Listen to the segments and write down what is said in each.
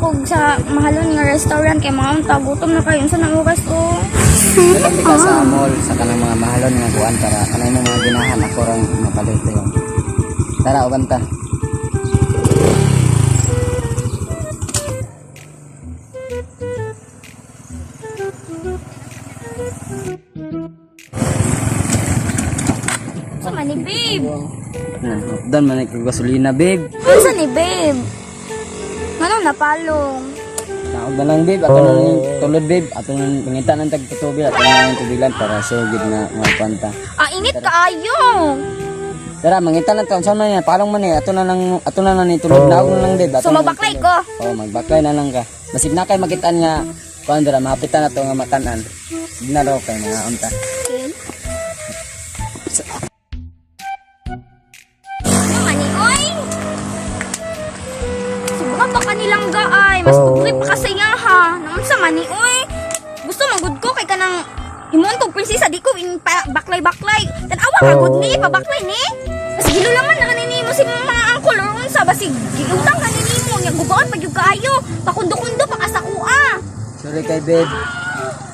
kog sa mahalon nga restaurant kay mga unta gutom na kayo unsa nang oras oh. Dalang ka sa mall sa kanang mga mahalon nga kuan para kanang imong mga ginahan ako rang mapalit tayo. Tara, uban ta. Unsa man ni babe? Dan man kay gasolina, babe. Unsa ni babe? Nganong napalong? Naog na lang, babe. Ato na lang yung tulod, babe. Ato na lang pangita ng tagtutubil. Ato na lang yung tubilan para sure gid na mga kwanta. Ah, init kaayo. Tara, mangita lang ta. Unsa man yan? Palong man eh. Ato na lang ni tulod. Naog na lang, babe. Ato So na lang magbaklay tulod. ko. Oo, magbaklay na lang ka. Basig na kay makitaan nga kuan dira, mahapitan na to nga makanan. Sige na raw kay mga unta. Okay. Ano man ni oy? Sobra pa kanilang gaay. Mas pobre pa ka sa iya ha. Naunsa man ni oy? Gusto magud ko kay kanang himuon kog prinsesa di ko in pa, baklay-baklay. Tan-awa ka gud ni pabaklay ni. Mas gilulaman na kanini mo si mga angkol or unsa basig giutang kanini mo nya gubaon pa gyud kaayo. Pakundo-kundo pa ka sa kuha. Sorry kay babe.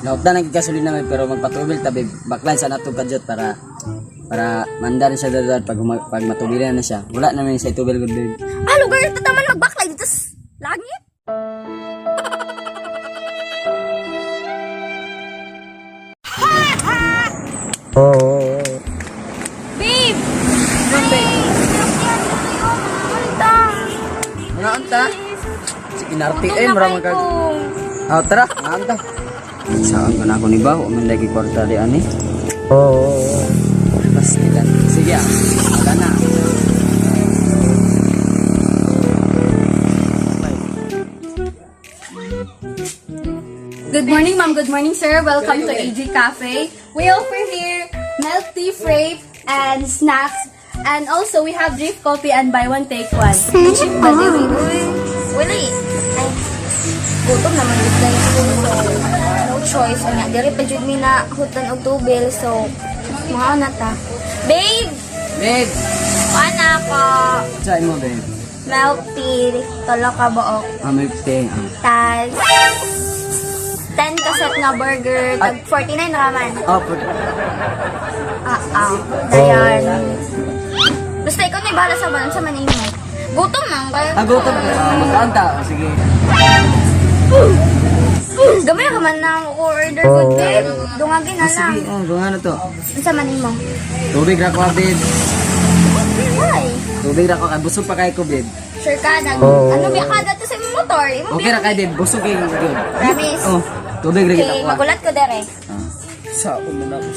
Naugta na gasolina may pero magpatubil ta babe. Baklay sa nato kadyot para para mandar siya dadad pag pag matubilan na siya. Wala naman sa itubil gud babe. Ah, lugar ta taman magbaklay dito sa langit. Babe! Ay, sinakyan ko kayo, mga unta. Mga unta. Sige narti Gutom eh na mura kayo man kag. ko. Ah, tara, mga unta. Saan ko na ako ni ba? Wa man lagi kwarta di ani. Oo. Pastilan. Sige ah. Wala na. Good morning, ma'am. Good morning, sir. Welcome to AG Cafe. We offer here milk tea, frappe, and snacks. And also, we have drip coffee and buy one, take one. Cheap ba di, uy? Wala eh. Ay, gutom naman gud kayo ko. So, no choice. Anya, diri pa jud mi na hutan og tubil. So, mga na ta. Babe! Babe, Paano ako? sa mo babe. Milk tea, tulo ka buok. Ah, milk tea. Ah. Tas, 10 kaset nga burger, tag 49 raman. Oh, put. Ah, ah. Dayan. Basta ikaw na bahala sa balan sa manay mo. Gutom man kayo. Ah, gutom. Ah, magkaunta. Oh, sige. Gamay ka man na ako order good babe. Dungagin na lang. Sige, oh, gawa na to. Unsa man nimo? Tubig ra ko, babe. Ay, Tubig ra ko kay busog pa kay ko, babe. sure ka nag ano biya ka dito sa imong motor? Imo Okay ra kay babe, busog kay gyud. Promise. Oh, tubig ra kita Okay, ko. magulat ko dere. Sa ako man ako.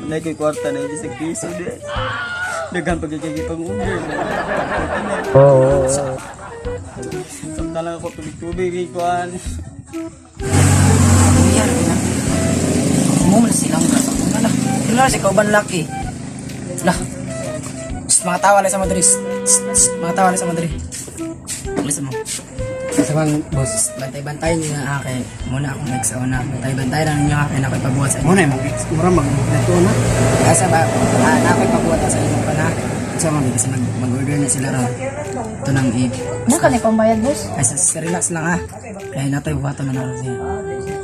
Nay ko'y kwarta na hindi sa piso di. Daghan pag pang order. Oo. Samtang ako tubig-tubig kay kuan. Nangyari na. Mo man silang ka sa una lah. Wala si kauban laki. Lah. Shh, mga tawa lang sa Madrid. Shh, shh, mga tawa lang sa Madrid. Listen mo. Sa bang boss, bantay-bantay niyo na kay muna akong ex una. Bantay-bantay lang ninyo kay na ako'y pabuhat sa inyo. Muna mag mura mag nato na. Asa ba? Ah, na ako'y pabuhat sa inyo pa na. Sa mga kasi mag-order na sila ron. Ito nang i. Ano ka na pambayad, boss? Ay, sa relax lang ha. Kaya natoy buhaton na naroon siya.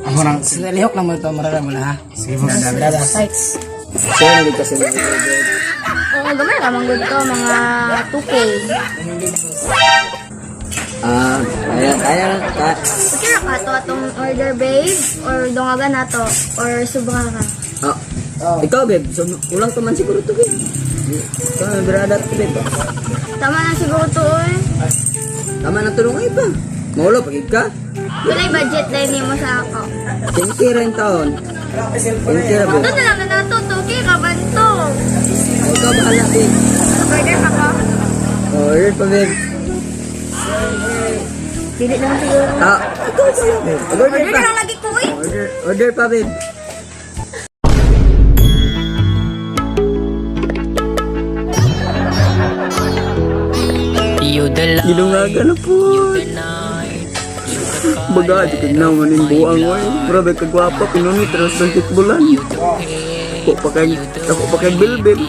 Ako nang Sa lihok lang mo ito, marara mo na ha. Sige boss. Brada, Sites. Sure na gid kasi mo, babe. Oo, gamay ra man gud to mga 2K. Ah, kaya kaya ka. Okay ra ka to atong order babe or dungagan na to or sobra ka. Ah, ikaw babe, so kulang pa man siguro to babe. Ikaw ang brother to babe. Tama na siguro to oy. Tama na tulong ay pa. Maulo pag ka. Walay budget dahil nimo sa ako. 10K ra yung taon. 10K ra babe. Ito na lang na nato, 2K ka ba to? Ikaw bahala babe. Order pa ko. Oh, order pa babe. Dili lang siguro. Ah, ikaw bahala babe. Order Order pa. na lang lagi ko eh. Order, order pa babe. You the light, Gilungaga na po. you the night, you the fire Baga di kag naman ning buang oy. Mura ba kagwapa pinunit ra sa bulan. you the pain, Ako pa kay ako pa kay bilbil.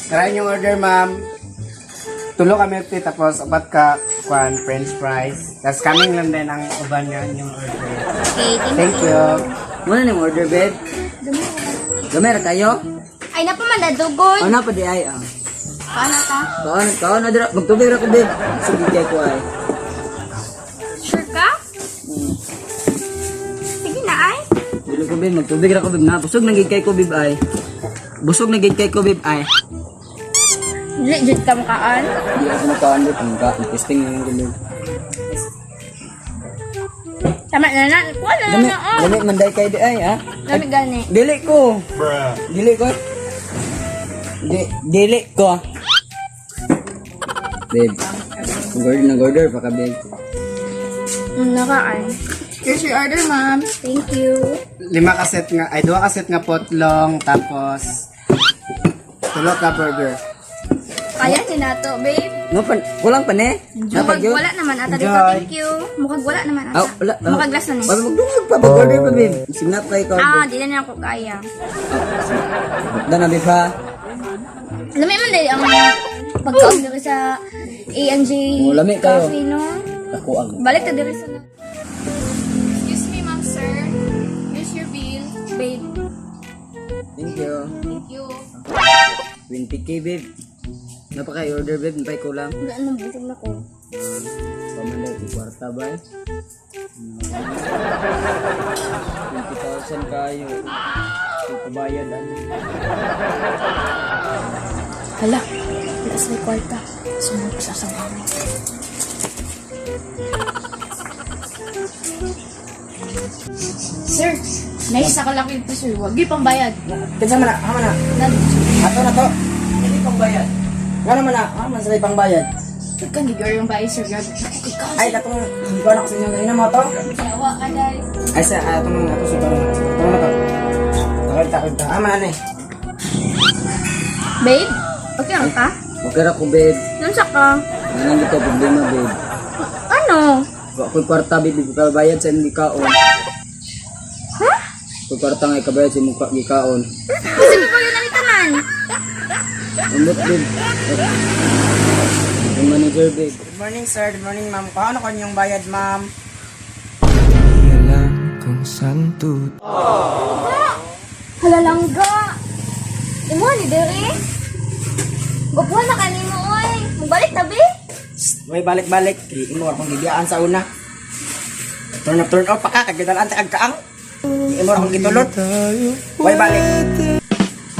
Try yung order, ma'am. Tulo ka milk tea, tapos apat ka kwan, french fries. Tapos coming lang din ang uban nga yung order. Okay, thank Thank you. Muna nang order, babe. Gamay ra kayo? Ay, napa man nadugoy. Ano pa di ay ah. Paano ta? Kaon, kaon na dira. Magtubig ra ko, babe. Sige kay ko ay. Sure ka? Sige na ay. Dili ko, babe, magtubig ra ko, babe. Na busog na gid kay ko, babe ay. Busog na gid kay ko, babe ay. Dili jud ka makaan. Di ako makaon, babe. Ang ka, testing na lang ko, babe. Tama na na. Kuha na na Dami, na. Ah. dami man day kay di ay, ah. Dami gani. Dili ko. Dili ko. Dili ko. Babe. Nag-order, nag-order pa ka, babe. Naka ay. Here's your order, ma'am. Thank you. Lima ka set nga, ay duha ka set nga potlong, tapos tulo ka burger. Kaya ni nato, babe. No, pan, kulang pa ne? Mukhang wala naman ata dito. Enjoy. Thank you. Mukhang wala naman ata. Ah, wala. Ah. Mukhang glass na ni. Wala, magdungag pa. Mag-order pa, babe. Sinap pa ikaw. Ah, di na niya ako kaya. Dan na, babe, ha? Lami man dahil ang pagkaon diri sa A&J Oh, lami kayo. Coffee, no? Ako ang. Balik ta diri sa Excuse me, ma'am, sir. Here's your bill. Babe. Thank you. Thank you. 20K, babe. Napaka-order, babe. Napay kulang. Wala nang busog na ko. Pamanday, kwarta ba eh? 20,000 kayo. Ito bayad, ano? Hala, wala sa kwarta. Sumunod sa mama. Sir, nice ako lang ito, sir. Wag yung pambayad. Kinsa man na? Ha man na? Ato na to. Hindi pang bayad. Nga naman na, ha man sila pangbayad. Huwag kang gigor yung bayad, sir. Grabe. Ikaw, Ay katong ikaw na ko sa inyo ganina mo to. sawa ka dahil. Ay sa atong ato sa na. Ato na to. Takot takot ta. Ah man eh. Babe, okay lang ka? Okay ra ko, babe. Nansa ka? Wala nang ko problema, babe. Ano? Wa ko'y kwarta, babe. Di ko kabayad sa imong gikaon. Ha? Ko'y kwarta nga ikabayad sa imong gikaon. Kasi ko yun ang tanan. Ambot, babe. Ang manager, babe. Good morning, sir. Good morning, ma'am. Paano ko inyong bayad, ma'am? Halalangga. Imo ni diri. Gwapuhan na kanimo oy. Mubalik na be. May balik-balik. Imo akong gibiyaan sa una. Turn up, turn off pa ka. Kagdalaan ta kag kaang. Imo akong gitulot. Way balik.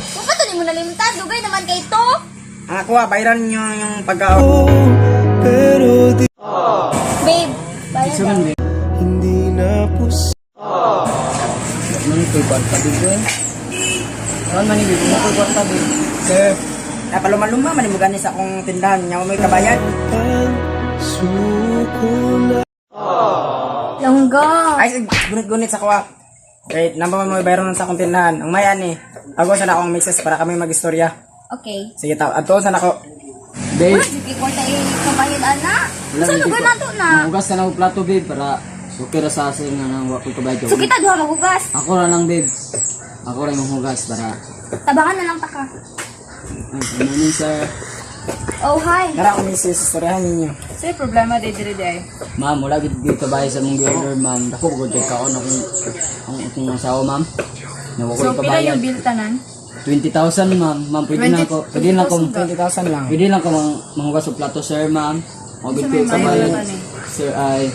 Kung ka to nimo nalimtan, dugay naman kay to. Ang ako ah, bayaran niyo yung pagkaon. Babe, bayad daw. Ano ko'y kwarta, babe? Eh? Karon man ni mo ko'y kwarta, babe. Sir, napalumaluma man mo gani sa akong tindahan. Nya mo may kabayad. Langga. Ay, gunit-gunit sa kuha. Wait, namba man mo bayaran sa akong tindahan. Ang maya ni, ako sa na akong mixes para kami magistorya. Okay. Sige, tao. Ato sa nako. Babe, Wala jud kay kwarta eh kabayad ana. wala Sa gid lugar ko- nato na. Mahugas na lang og plato, babe, para okay ra sa asin nga nang wa ko'y kabayad. So kita duha maghugas. Ako ra lang, babe. Ako ra yung hugas para. Tabangan na lang ta ka. Ay, good morning, sir. Oh, hi. Nara akong misis, istoryahan ninyo. Sir, problema day dire day. Ma'am, wala gid gid kabayad sa mong order, ma'am. Dako gud kay kaon akong ang akong asawa, ma'am. Na wa ko'y So, pila kabayad. yung bill tanan? 20,000, ma'am. Ma'am, pwede na ako. Pwede na ako. 20,000 lang. Pwede lang ko manghugas og plato, sir, ma'am. Wa gud kay kabayad. Sir, ay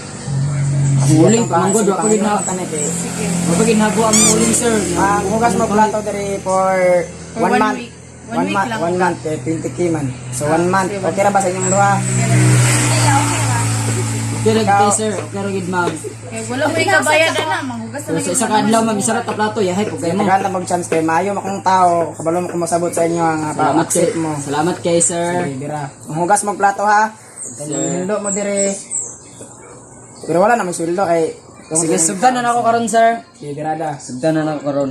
ang uling, manggod, wa ko gid na. Wa ko gid nabo ang uling, sir. Ang hugas mo plato diri for For one one month. week. One One week month, lang. 1 month, eh, 20K man. So, 1 month. Okay ra ba sa inyong duha? Okay ra gid kay sir, okay ra gid, ma'am. Eh, wala mo kabayad ana, manghugas na Pero sa isa ka adlaw, ma'am, isa ra ka plato, yahay pug kay mo. Tagaan na mag-chance kay maayo makong tao. Kabalo mo kung masabot sa inyo ang Salamat kay pa-accept mo. Salamat kay sir. Sige, dira. Ang hugas mo plato ha. Sweldo mo dire. Pero wala na may sweldo kay Sige, sugdan na nako karon, sir. Sige, dirada. Sugdan na nako karon.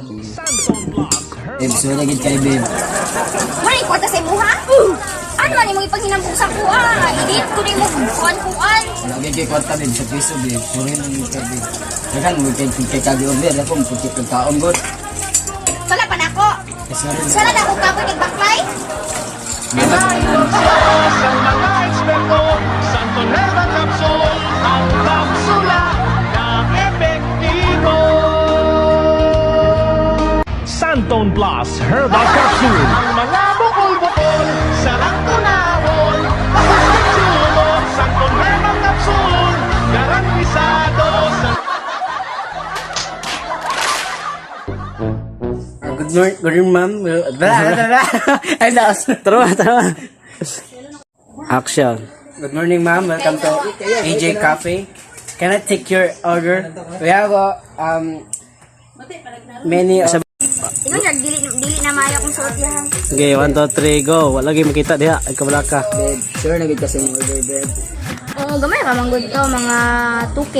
Babe, sorry gid kay babe. Wala yung kwarta sa imuha? Ano man imong ipanghinambong sa kuha? I-date ko nimo kuan-kuan. Wala gid kay kwarta babe sa piso babe. Sorry lang gid kay babe. Dagan mo kay kay kagi order ako mo kay kaon god. Sala pa nako. Sana na akong kapoy kag baklay. Sa mga eksperto, Santo Nerva Capsule, ang kapsula na epektibo. Santon Plus Herbal Capsule. Ang mga bukol-bukol, sarang tunawon, tapos Santon Herbal Capsule, garantisado sa Good morning, good morning, ma'am. Blah, blah, blah. Ay, laos. Tara, tara. Action. Good morning, ma'am. Welcome to AJ Cafe. Can I take your order? We have many of Ingon jag dili dili na maayo akong suot yahan. Okay, 1, 2, 3, go. Wala lagi makita diha. Ay, kabala ka. Babe, sure na gid kasi yung order, babe. Oo, gamay ra man gud to mga 2K.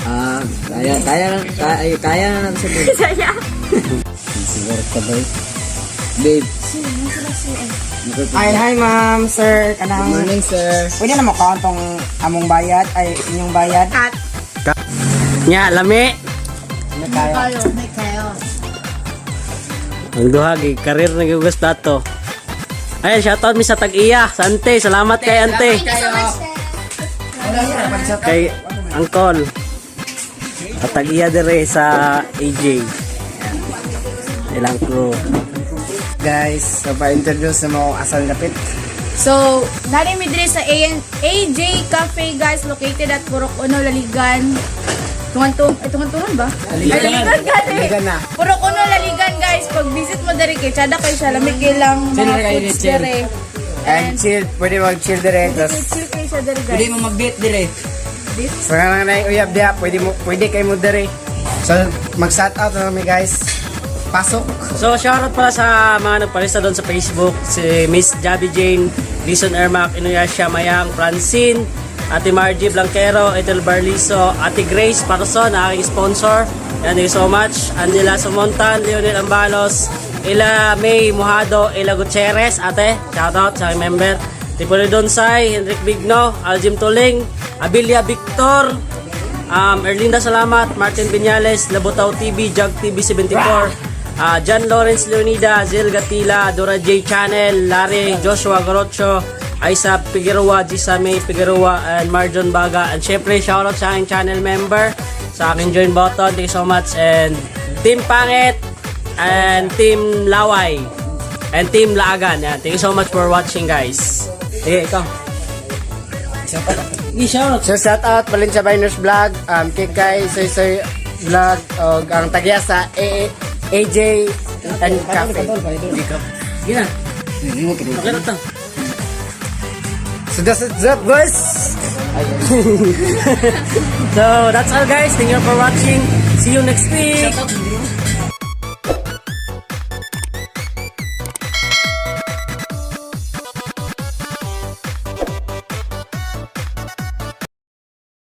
Ah, kaya, kaya, kaya, ay, kaya na natin sa babe. Saya. Siguro ka, babe. Babe. Ay, hi ma'am, sir. Good Kanang morning, sir. Pwede na mo kaon tong among bayad ay inyong bayad. Kat. Nya, lami. Ang duha gi karir na gugas dato. Ay, shoutout mi sa tag-iya, sa ante. Salamat kay ante. Kay Angkol. At tag-iya dire sa AJ. Ayan. Ilang crew. Guys. So, pa-introduce na mo kung asan dapit. So, nari mi diri sa AN AJ Cafe guys, located at Purok Uno, Laligan. Tungan-tung, ay tungan-tungan ba? Laligan. Laligan gani. Laligan na. Purok Uno, Laligan guys. Pag visit mo diri kay tsada kay siya, lamig kay lang Chill mga na kayo, foods chill. diri. And chill. Pwede mag-chill dire. Tapos, Chill kay siya diri guys. Pwede mo mag-date dire. sa nga na uyab diha, pwede, mo, pwede kayo mo dire. So, mag-shout out na kami, guys. Pasok. So, shoutout pala sa mga nagpalista doon sa Facebook, si Miss Jabi Jane, Lison Ermac, Inuyasha Mayang, Francine, Ate Margie Blanquero, Ethel Barliso, Ate Grace Parson, ang aking sponsor. Yan, thank you so much. Angela Sumontan, Leonel Ambalos, Ila May Mojado, Ila Gutierrez, ate, shoutout sa aking member. Tipolo Donsay, Henrik Bigno, Aljim Tuling, Abilia Victor, Erlinda Salamat, Martin Viñales, Labutaw TV, Jug TV 74, John Lawrence Leonida, Zil Gatila, Dora J Channel, Larry Joshua Gorocho, Aisa Figueroa, Gisa May Figueroa, and Marjon Baga. And syempre, shoutout sa aking channel member, sa aking join button. Thank you so much. And Team Pangit, and Team Laway, and Team Laagan. Yan. Thank you so much for watching, guys. Sige, ikaw. Sige, shoutout. So, shout out Valencia Biners Vlog, Kikay, Soy Soy Vlog, og ang tagya sa AJ and Cafe. Sige na. Okay na to. So that's it up, guys! So that's all, guys. Thank you for watching. See you next week.